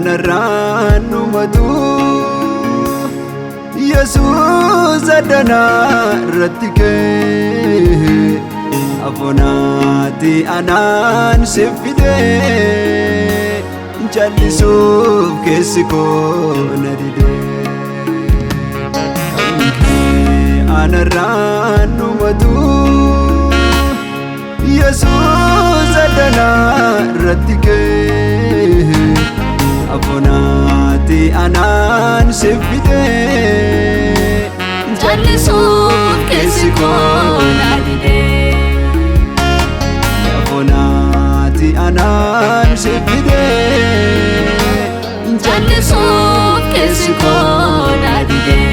anarraan dhumatu Yesuus addanaa irratti kee afonaati anaan si fidee jallisuuf keessi koo na didee kan kee anarraan dhumatu Yesuus addanaa irratti kee afonaati anaan si fidee jallisuuf keessi koo na didee afonaati anaan si fidee jallisuuf keessi koo na didee.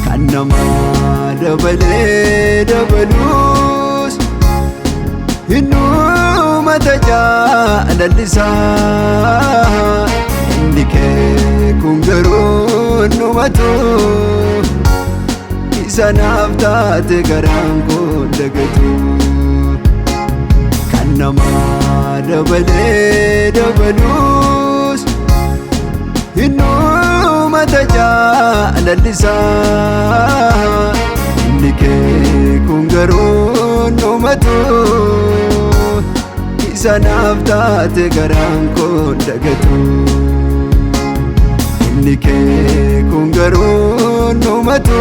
Kan namaa dabalee dabaluus innuma jaalallisaa inni kee kun garuu innumatu isa naaf taate garaan koo dagatu kan namaa dabalee dabaluus innuma jaalallisaa inni kee kun garuu innumatu isa naaf taate garaan koo dagatu inni kee kun garuu innumatu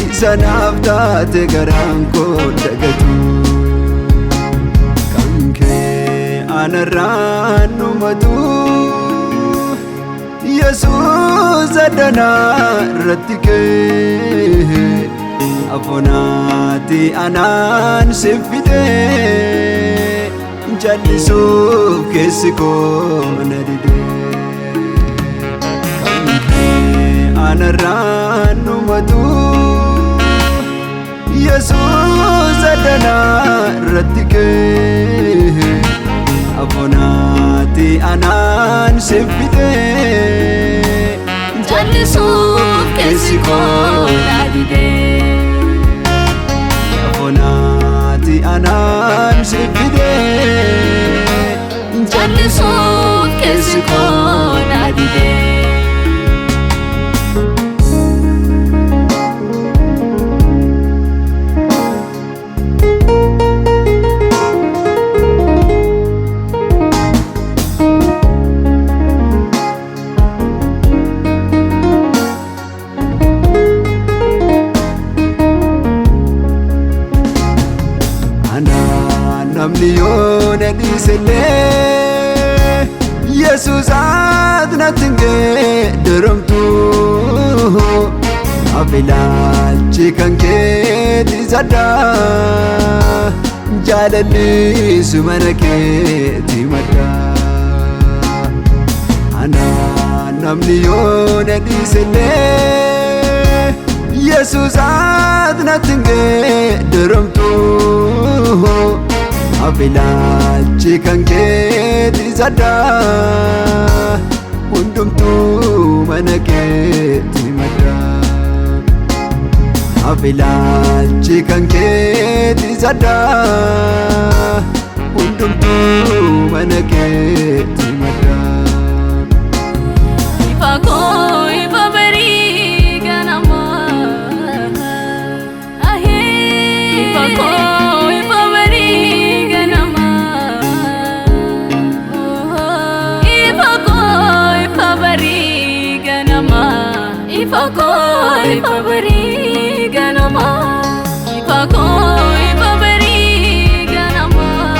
isa naaf taate garaan koo dagatu kan kee anarraan dhumatu Yesuus addanaa irratti kee afonaati anaan si fidee jallisuuf keessi koo na didee kan kee anarraan dhumatu Yesuus addanaa irratti kee afonaati anaan si fidee jallisuuf keessi koo na didee afonaati anaan si fidee jallisuuf keessi koo na didee. Anaa namni yoo na dhiisellee Yesuus ati natti hin geeddaramtu naaf ilaalchi kan keetii saddaa jaalalli mana keetii maddaa Anaa namni yoo na dhiisellee Yesuus ati natti hin geeddaramtu naaf ilaalchi kan keetii saddaa hundumtuu mana keetii maddaa naaf ilaalchi kan keetii saddaa hundumtuu mana keetii maddaa. Ifa koo ifa barii ganamaa Ifa koo ifa barii ganamaa Ifa koo ifa barii ganamaa Ifa koo ifa barii ganamaa Ifa koo ifa barii ganamaa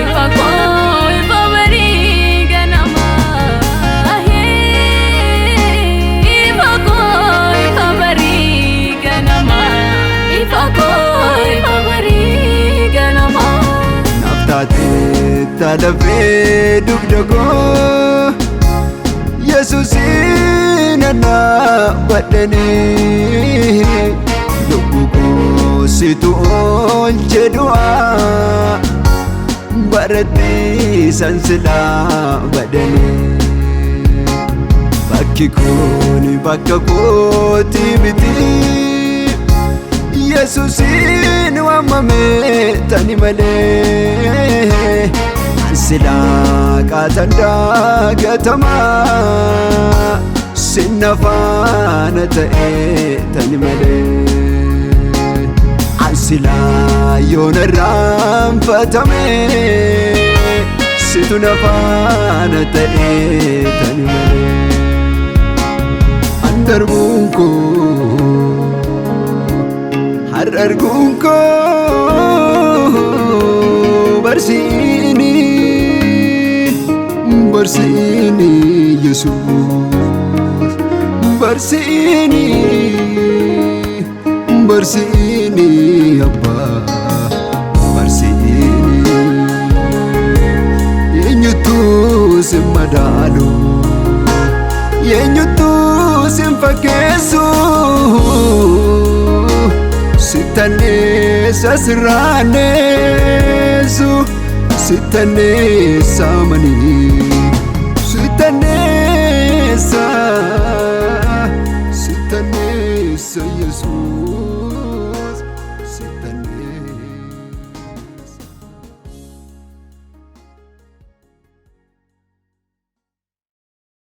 Ifa koo ifa barii ganamaa Ifa koo ifa barii ganamaa Ifa koo ifa barii ganamaa Naaf taatee lafee dugda koo Yesuusiin badhanii lubbuu koo situ oolche du'aa baratti san silaa badhanii. Bakki kun bakka kooti miti, Yesuusiin waamame tani malee. Ansilaa qaatan daagatamaa sinna faana ta'e tani malee. Ansilaa yoona irraanfatame situ na faana ta'e tani malee. Andarbuun koo har'a arguun koo barsiini, barsiini Yesuus, barsiini, barsiini Abbaa, barsiini. Eenyutu si madaalu, eenyutu si fakkeessu? Sitanneessa sirraaneessu, sitanneessa manii, sitanneessa.